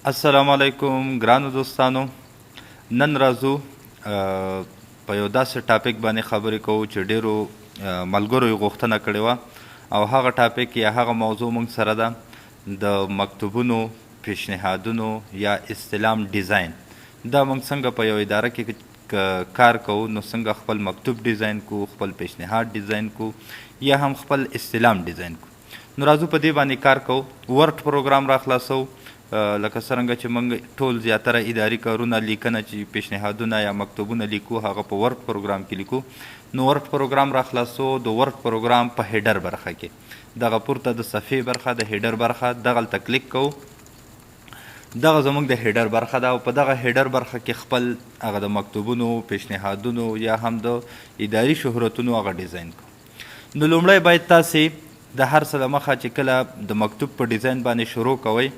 السلام علیکم ګرانو دوستانو، نن راځو په یو داسې topic باندې خبرې کوو چې ډیرو ملګرو یې غوښتنه کړې وه، او هغه topic یا هغه موضوع موږ سره ده د مکتوبونو، پیشنهادونو یا استعلام design. دا موږ څنګه په یو اداره کې کار کوو، نو څنګه خپل مکتوب design کو، خپل پیشنهاد design کو، یا هم خپل استعلام design کو. نو راځو په دې باندې کار کوو. Word پروګرام را خلاصو، لکه څرنګه چې موږ ټول زیاتره اداري کارونه، لیکنه چې پیشنهادونه یا مکتوبونه لیکو، هغه په Word پروګرام کې لیکو. نو Word پروګرام را خلاصو. د Word پروګرام په header برخه کې، دغه پورته د صفحې برخه، د header برخه، دغلته کلیک کوو. دغه زموږ د header برخه ده، او په دغه header برخه کې خپل هغه د مکتوبونو، پیشنهادونو یا هم د اداري شهرتونو هغه design کوو. نو لومړی باید تاسې د هر څه د مخه چې کله د مکتوب په design باندې شروع کوئ،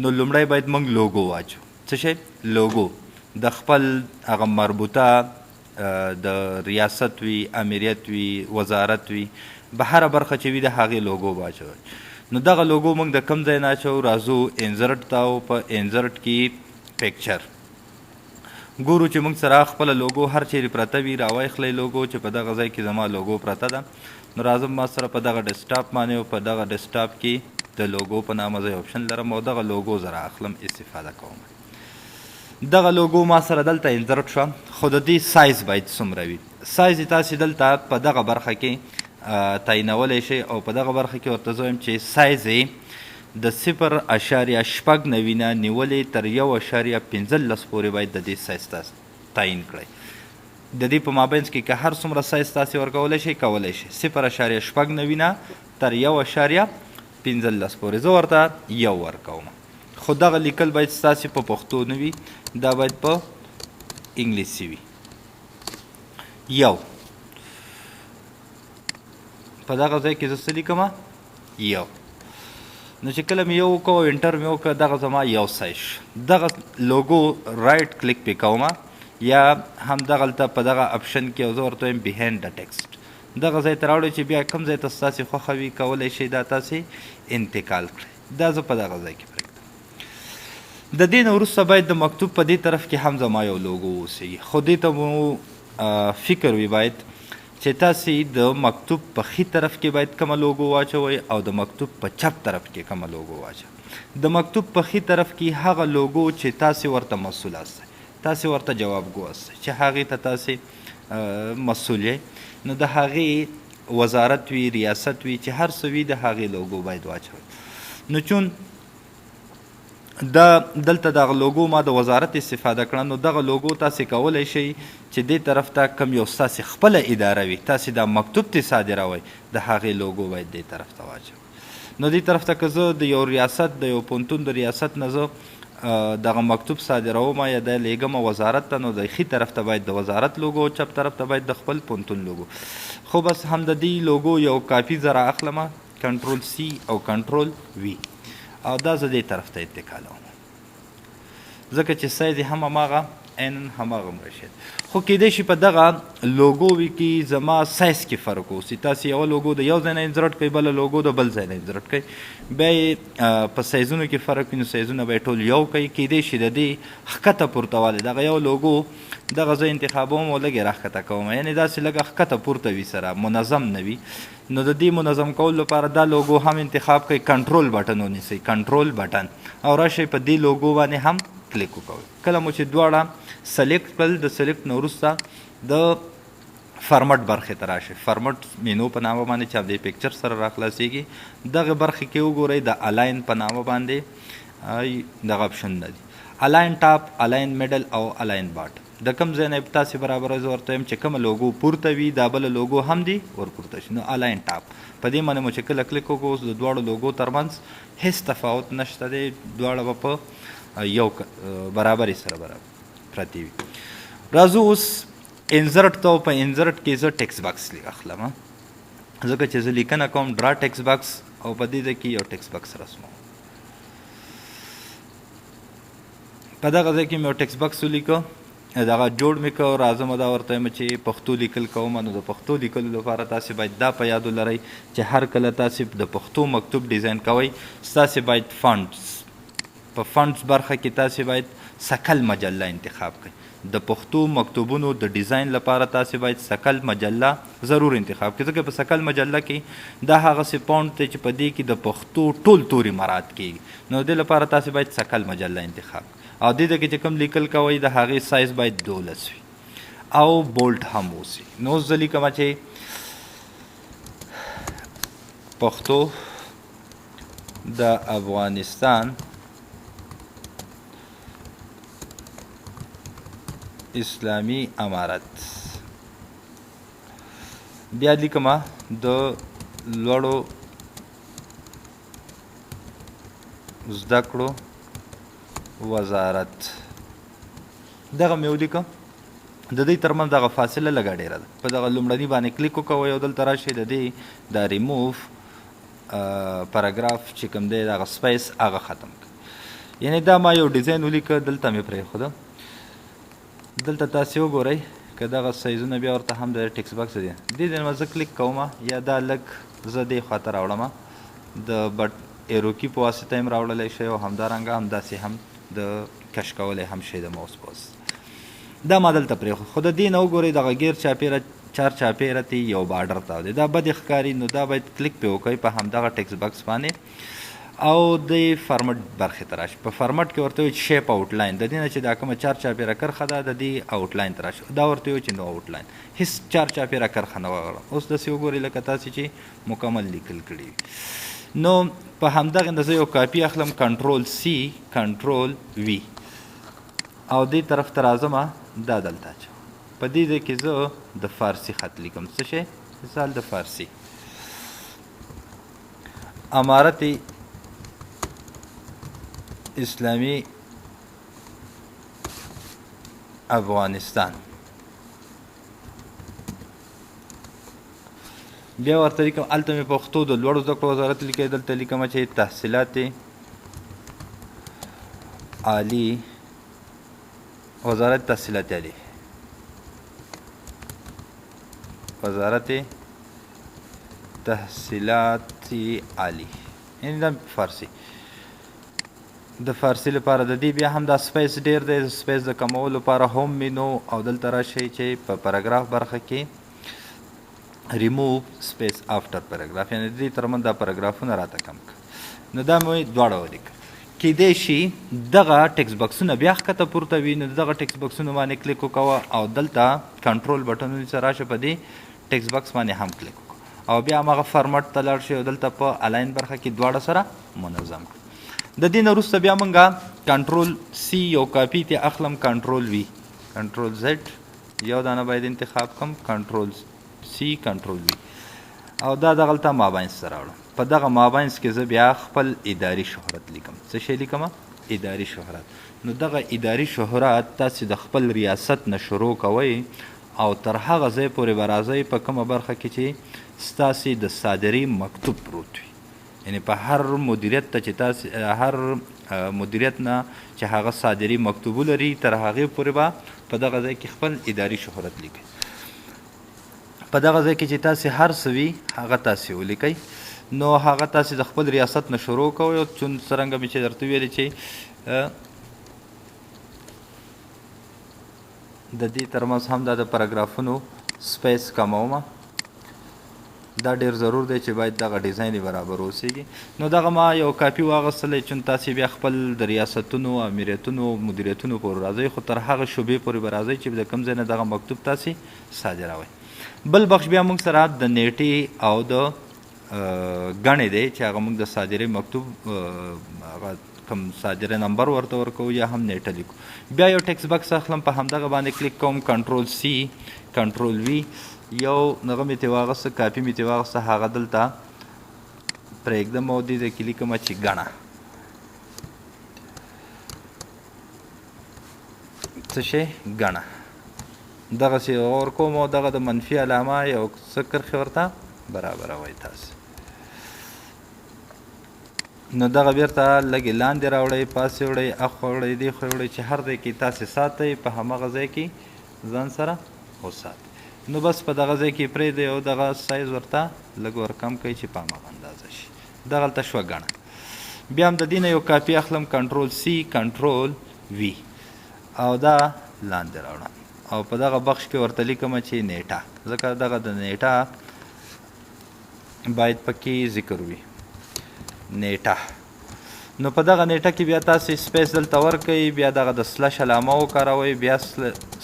نو لومړی باید موږ لوګو واچو. څه شی؟ لوګو د خپل هغه مربوطه د ریاست وي، امریت وي، وزارت وي، به هره برخه چې وي د هغې لوګو واچوئ. نو دغه لوګو موږ د کوم ځای نه اچوو؟ راځو insert ته، او په insert کې picture ګورو چې موږ سره خپله لوګو هر چیرې پرته وي. راواخلئ لوګو چې په دغه ځای کې زما لوګو پرته ده. نو راځم ما سره په دغه desktop باندې، او په دغه desktop کې د لوګو په نامه زه option لرم، او دغه لوګو زه رااخلم، استفاده کوم. دغه لوګو ما سره دلته insert شوه، خو د دې سایز باید څومره وي؟ سایز یې تاسې دلته په دغه برخه کې تعینولی شئ، او په دغه برخه کې ورته زه وایم چې سایز یې د 0.96 نه نیولې تر 1.15 پورې باید د دې سایز تاسې تعین کړئ. د دې په مابینځ کې که هر څومره سایز تاسې ورکولی شئ، کولی شئ. 0.96 نه تر 1.15 پورې زه ورته یو ورکوم، خو دغه لیکل باید ستاسې په پښتو نه وي، دا باید په انګلیسي وي. یو په دغه ځای کې زه څه لیکم؟ یو. نو چې کله مې یو وکړو او enter مې وکړ، دغه زما یو سایز شو. دغه لوګو right click پې کوم، یا هم دغلته په دغه option کې، او زه ورته وایم behind the text. دغه ځای ته راوړئ چې بیا کوم ځای ته ستاسې خوښه وي کولی شئ دا تاسې انتقال کړئ. دا زه په دغه ځای کې پرېږدم. د دې نه وروسته باید د مکتوب په دې طرف کې هم زما یو لوګو اوسېږي، خو دې ته مو فکر وي باید چې تاسې د مکتوب په ښي طرف کې باید کومه لوګو واچوئ او د مکتوب په چپ طرف کې کومه لوګو واچوئ. د مکتوب په ښي طرف کې هغه لوګو چې تاسې ورته مسؤل یاستئ، تاسې ورته جوابګو یاستئ، چې هغې ته تاسې مسؤل یئ، نو د هغې وزارت وي، ریاست وي، چې هر څه وي، د هغې لوګو باید واچوئ. نو چون دا دلته دغه لوګو ما د وزارت استفاده کړه، نو دغه لوګو تاسې کولی شئ چې دې طرف ته کوم یو ستاسې خپله اداره وي، تاسې دا مکتوب ته صادروئ، د هغې لوګو باید دې طرف ته واچوئ. نو دې طرف ته که زه د یو ریاست، د یو پوهنتون د ریاست نه زه دغه مکتوب صادروم یا د لیږم وزارت ته، نو د ښي طرف ته باید د وزارت لوګو او چپ طرف ته باید د خپل پوهنتون لوګو. خو بس هم د دې لوګو یو کاپي زه را اخلم، control C او control V، او دا زه دې طرف ته انتقالوم، ځکه چې سایز یې هم هماغه عیناً هماغومره شی. خو کیدای شي په دغه لوګو وي کې زما سایز کې فرق اوسي. تاسې یوه لوګو د یو ځای نه insert کړئ، بله لوګو د بل ځای نه insert کړئ، بیا یې په سایزونو کې فرق وي، نو سایزونه به یې ټول یو کوي. کیدای شي د دې ښکته پورته والی دغه یو لوګو دغه زه انتخابوم او لږ یې راښکته کوم، یعنې داسې لږه ښکته پورته وي، سره منظم نه وي. نو د دې منظم کولو لپاره دا لوګو هم انتخاب کړئ، control button ونیسئ، control button، او راشئ په دې لوګو باندې هم کلیک وکړئ. کله مو چې دواړه select کړل، د select نه وروسته د format برخې ته راشئ. format menu په نامه باندې چې همدې picture سره راخلاصېږي، دغه برخې کې وګورئ، د align په نامه باندې دغه option نه دي، align top، align middle او align bottom. د کوم ځای نه تاسې برابروئ؟ زه ورته وایم چې کومه لوګو پورته وي دا بله لوګو هم دي ورپورته شي. نو align top په دې باندې مو چې کله کلیک وکړو، اوس د دواړو لوګو ترمنځ هېڅ تفاوت نشته دی، دواړه به په یو برابرې سره برابر پرتې وي. راځو اوس insert ته، او په insert کې زه text box اخلم، ځکه چې زه لیکنه کوم. draw text box، او په دې ځای کې یو text box رسموم. په دغه ځای کې مې یو text box ولیکه، دغه جوړ مې کړ. راځم دا ورته وایم چې پښتو لیکل کوم. نو د پښتو لیکلو لپاره تاسې باید دا په یاد ولرئ چې هر کله تاسې د پښتو مکتوب design کوئ، ستاسې باید font په fonts برخه کې تاسې باید سکل مجله انتخاب کړئ. د پښتو مکتوبونو د ډیزاین لپاره تاسې باید سکل مجله ضرور انتخاب کړئ، ځکه په سکل مجله کې دا هغسې font دی چې په دې کې د پښتو ټول توري مراعات کېږي. نو د دې لپاره تاسې باید سکل مجله انتخاب کړئ. او دې ځای کې چې کوم لیکل کوئ د هغې سایز باید 12 وي او bold هم اوسي. نو اوس زه لیکم چې پښتو د افغانستان اسلامي امارت، بیا لیکم د لوړو زده کړو وزارت. دغه مې ولیکه. د دې ترمنځ دغه فاصله لږه ډېره ده. په دغه لومړني باندې کلیک وکوئ او دلته راشئ د دې د ریموف پاراګراف چې کوم دی دغه space هغه ختم کړئ. یعنی دا ما یو ډیزاین ولیکه، دلته مې پرېښوده. دلته تاسې وګورئ که دغه سایزونه بیا ورته هم د text box دی، دې ځای نه زه کلیک کوم یا دا لږ زه دې خواته راوړم، د بټ arrow key په واسطه هم راوړلی شئ او همدارنګه همداسې هم د کش کولی هم شئ د ماوس په واسطه. دا ما دلته پرېښود، خو د دې نه وګورئ دغه ګیر چاپېره چار چاپېره ترې یو border تاو دی، دا بدې ښکاري، نو دا باید کلیک پرې وکړئ په همدغه text box باندې او د فرمټ برخې ته راشي. په فرمټ کې ورته وایي چې shape outline، د دې نه چې دا کومه چار چاپېره کرښه ده د دې outline ته راشي، دا ورته وایي چې no outline، هیڅ چار چاپېره کرښه نه وغواړم. اوس داسې وګورئ لکه تاسې چې مکمل لیکل کړي وي. نو په همدغې نه زه یو کاپي اخلم، control C control V، او دې طرف ته راځم، دا دلته اچوم. په دې ځای کې زه د فارسي خط لیکم، څه شی؟ مثال د فارسي امارت اسلامي افغانستان. بیا ورته لیکم، هلته مې پښتو د لوړو زده کړو وزارت لیکلی، دلته لیکم چې تحصیلات عالی، وزارت تحصیلات عالی، وزارت تحصیلات عالی، یعنی دا فارسي. د فارسي لپاره د دې بیا هم دا space ډېر دی، د space د کمولو لپاره home menu او دلته راشئ چې په پاراګراف برخه کې ریموو سپیس آفټر پاراګراف، یعنی د دې ترمنځ دا پاراګرافونه راته کم کړه. نو دا مې دواړه ولیکل. کیدای شي دغه text box ونه بیا ښکته پورته وي، نو دغه text box ونو باندې کلیک وکوه او دلته control button ونیسه، راشه په دې text box باندې هم کلیک وکړه او بیا هماغه فرمټ ته لاړ شئ او دلته په align برخه کې دواړه سره منظم کړئ. د دې نه وروسته بیا موږ control C یو کاپي ته اخلم، control V control Z یو دانه باید انتخاب کړم، control C control V، او دا دغلته مابینس ته راوړم. په دغه مابینس کې زه بیا خپل اداري شهرت لیکم. څه شی لیکم؟ اداري شهرت. نو دغه اداري شهرت تاسې د خپل ریاست نه شروع کوئ او تر هغه ځای پورې به راځئ په کومه برخه کې چې ستاسې د صادرې مکتوب پروت وي. یعنی په هر مدیریت ته چې تاسې هر مدیریت نه چې هغه صادرې مکتوب ولري تر هغې پورې به په دغه ځای کې خپل اداري شهرت لیکئ. په دغه ځای کې چې تاسې هر څه وي هغه تاسې ولیکئ. نو هغه تاسې د خپل ریاست نه شروع کوئ او چون څرنګه مې چې درته وویلې چې د دې ترمنځ هم دا د پاراګرافونو space کموم، دا ډېر ضرور دی چې باید دغه ډیزاین یې برابر اوسېږي. نو دغه ما یو کاپي واغستلې، چون تاسې بیا خپل د ریاستونو، امیریتونو، مدیریتونو پورې راځئ، خو تر هغه شعبې پورې به راځئ چې د کوم ځای نه دغه مکتوب تاسې صادروئ. بل بخش بیا موږ سره د نیټې او د ګڼې دی چې هغه موږ د صادرې مکتوب، هغه کوم صادره نمبر ورته ورکوو یا هم نیټه لیکو. بیا یو text box اخلم، په همدغه باندې کلیک کوم، control C control V، یو هغه مې ترې واغسته، کاپي مې ترې واغسته، هغه دلته پرېږدم او دې ځای کې لیکم چې ګڼه څه شی، ګڼه دغسې ورکوم او دغه د منفي علامه یو څه کرښې ورته برابروئ تاسې. نو دغه بیرته لږې لاندې راوړئ، پاسې وړئ، اخوا وړئ، دې خوا وړئ، چې هر ځای کې تاسې ساتئ په هماغه ځای کې ځان سره وساتئ. نو بس په دغه ځای کې پرېږدئ او دغه سایز ورته لږ ورکم کړئ چې په هماغه اندازه شي. دغلته شوه ګڼه. بیا هم د دې نه یو کاپي اخلم، کنټرول سی کنټرول وی، او دا لاندې راوړم او په دغه بخش کې ورته لیکم چې نیټه، ځکه دغه د نیټه باید پکې ذکر وي، نیټه. نو په دغه نیټه کې بیا تاسو space دلته ورکئ، بیا دغه د slash علامه وکاروئ، بیا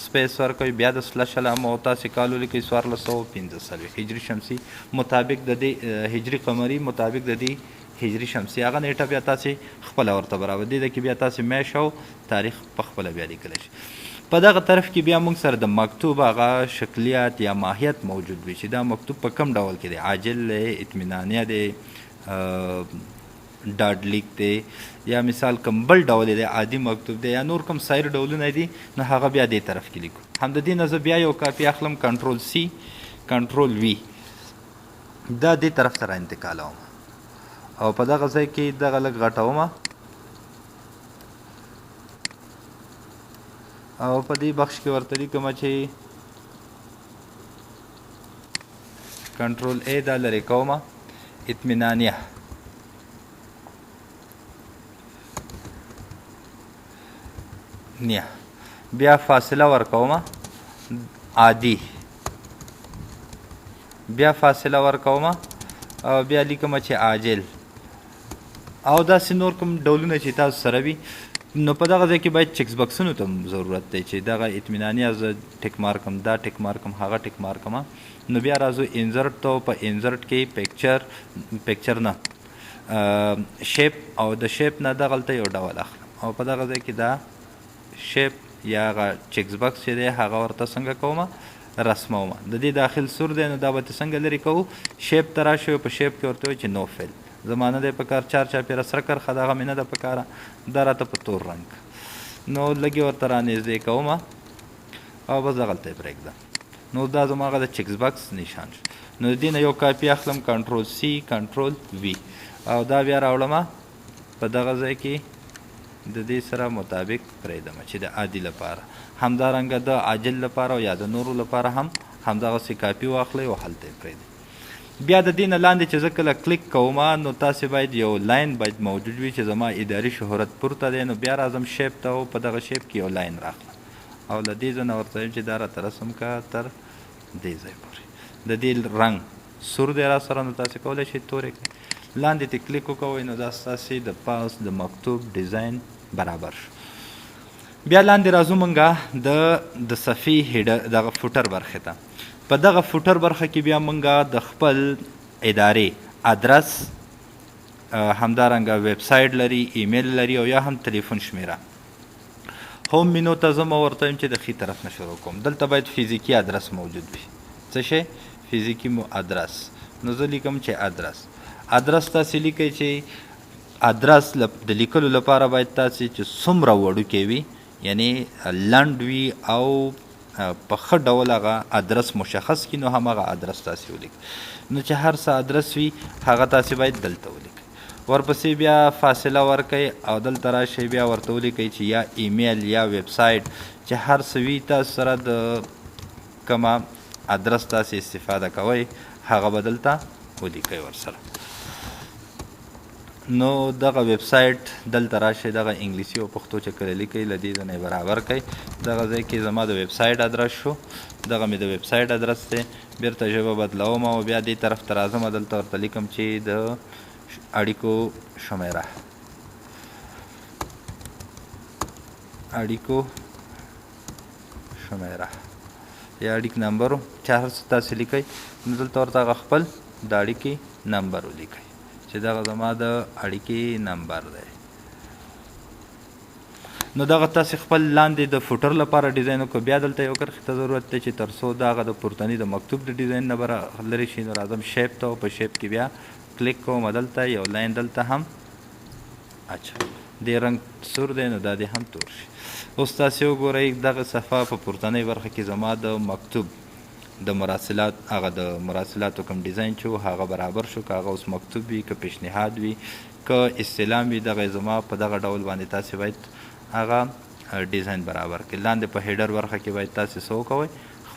space ورکئ، بیا د slash علامه او تاسو کال ولیکئ 1445 هجري شمسي مطابق د دې هجري قمري مطابق د دې هجري شمسي هغه نیټه بیا تاسو خپله ورته برابر دې ده کې بیا تاسو میاشت او تاریخ په خپله بیا لیکلی شئ. په دغه طرف کې بیا موږ سره د مکتوب هغه شکلیات یا ماهیت موجود وي چې دا مکتوب په کوم ډول کې دی، عاجل دی، اطمینانیه دی، ډاډ لیک دی، یا مثال کوم بل ډول دی، عادي مکتوب دی، یا نور کوم سایر ډولونه دي، نو هغه بیا دې طرف کې لیکو. هم د دې نه زه بیا یو کاپي اخلم، کنټرول سی کنټرول وی، دا دې طرف ته را انتقالوم او په دغه ځای کې دغه لږ غټوم او په دې بخش کې ورته لیکم چې کنټرول ای دا لرې کوم، اطمینانیه نیه، بیا فاصله ورکوم عادي، بیا فاصله ورکوم او بیا لیکم چې عاجل، او داسې نور کوم ډولونه چې تاسو سره وي. نو په دغه ځای کې باید چیکس بکسونو ته ضرورت دی چې دغه اطمینانیه زه tick mark کړم، دا tick mark کړم، هغه tick mark کړم. نو بیا راځو insert ته، په insert کې picture نه shape، او د shape نه دغلته یو ډول اخلم او په دغه ځای کې دا shape یا هغه checks box چې دی هغه ورته څنګه کوم رسموم. د دې داخل سور دی، نو دا به څنګه لرې کوو، shape ته راشو، په shape کې ورته وایو چې no fill، زما نه دی په کار، چار چاپېره سره کرښه ده، هغه مې نه ده په کاره، دا راته په تور رنګ، نو لږې ورته رانږدې کوم او بس دغلته یې پرېږدم. نو دا زما هغه د checks box نشان شو. نو د دې نه یو کاپي اخلم، کنټرول سی کنټرول وی، او دا بیا راوړم په دغه ځای کې د دې سره مطابق پرېږدم چې د عادي لپاره، همدارنګه د عاجل لپاره او یا د نورو لپاره هم همدغسې کاپي واخلئ او هلته یې پرېږدئ. بیا د دې نه لاندې چې زه کله کلیک کوم نو تاسې باید یو line باید موجود وي چې زما اداري شهرت پورته دی. نو بیا راځم shape ته او په دغه shape کې یو line راخلم او له دې ځای نه ورته وایم چې دا راته رسم که تر دې ځای پورې. د دې رنګ سور دی را سره، نو تاسې کولی شئ تورې کړئ. لاندې ترې کلیک وکوئ نو دا ستاسې د پاس د مکتوب ډیزاین برابر شو. بیا لاندې راځو مونږه د صفحې header دغه footer برخې ته. په دغه footer برخه کې بیا مونږه د خپل ادارې ادرس، همدارنګه ویب سایټ لري، ایمیل لري او یا هم تلیفون شمیره. home menu ته ځم او ورته وایم چې د ښي طرف نه شروع کوم. دلته باید فزیکي ادرس موجود وي. څه شی؟ فزیکي مو ادرس. نو زه لیکم چې ادرس. ادرس تاسې لیکئ چې ادرس د لیکلو لپاره باید تاسې چې څومره وړوکی وي، یعنی لنډ وي او په ښه ډول هغه ادرس مشخص کړي، نو هماغه ادرس تاسې ولیکئ. نو چې هر څه ادرس وي هغه تاسې باید دلته ولیکئ. ورپسې بیا فاصله ورکئ او دلته راشئ بیا ورته ولیکئ چې یا ایمیل یا ویب سایټ، چې هر څه وي تاسو سره د کومه ادرس تاسې استفاده کوئ هغه به دلته ولیکئ ورسره. نو دغه ویب سایټ دلته راشئ، دغه انګلیسي او پښتو چې کله لیکئ له دې ځای نه یې برابر کړئ. دغه ځای کې زما د ویب سایټ ادرس شو، دغه مې د ویب سایټ ادرس دی. بیرته ژبه بدلوم او بیا دې طرف ته راځم، دلته ورته لیکم چې د اړیکو شمیره، اړیکو شمیره یا اړیک نمبر چې هر څه تاسې لیکئ، نو دلته ورته هغه خپل د اړیکې نمبر ولیکئ چې دغه زما د اړیکې نمبر دی. نو دغه تاسې خپل لاندې د footer لپاره ډیزاین وکړو. بیا دلته یو کرښې ته ضرورت دی چې تر څو دغه د پورتني د مکتوب د ډیزاین نه به لرې شي. نو راځم shape ته او په shape کې بیا کلیک کوم، دلته یو line دلته هم اچوم. دې رنګ سور دی نو دا دې هم تور شي. اوس تاسې وګورئ دغه صفحه په پورتنۍ برخه کې زما د مکتوب د مراسلات هغه د مراسلاتو کوم ډیزاین چې و هغه برابر شو. که هغه اوس مکتوب وي، که پیشنهاد وي، که استعلام وي، دغه زما په دغه ډول باندې تاسې باید هغه ډیزاین برابر کړئ. لاندې په header برخه کې باید تاسې څه وکوئ،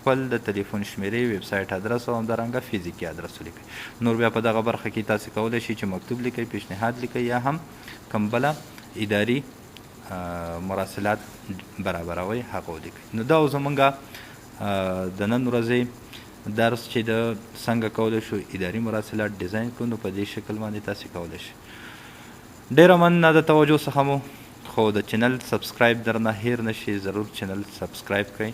خپل د تلیفون شمیرې، ویب سایټ ادرس او همدارنګه فزیکي ادرس ولیکئ. نور بیا په دغه برخه کې تاسو کولی شئ چې مکتوب لیکئ، پیشنهاد لیکئ یا هم کوم بله اداري مراسلات برابروئ هغه ولیکئ. نو دا و زمونږ د نن ورځې درس چې د څنګه کولی شو اداري مراسلات ډیزاین کړو. نو په دې شکل باندې تاسو کولی شئ. ډیره مننه د توجه څخه مو، خو د چینل سبسکرایب درنه هیر نشي، ضرور چینل سبسکرایب کړئ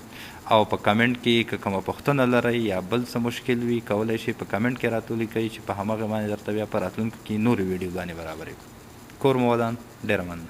او په کمنټ کې که کومه پوښتنه لرئ یا بل څه مشکل وي کولی شئ په کمنټ کې راته ولیکئ چې په همغې باندې درته بیا په راتلونکي کې نورې ویډیوګانې برابرې کړو. کور مو ودان، ډیره مننه.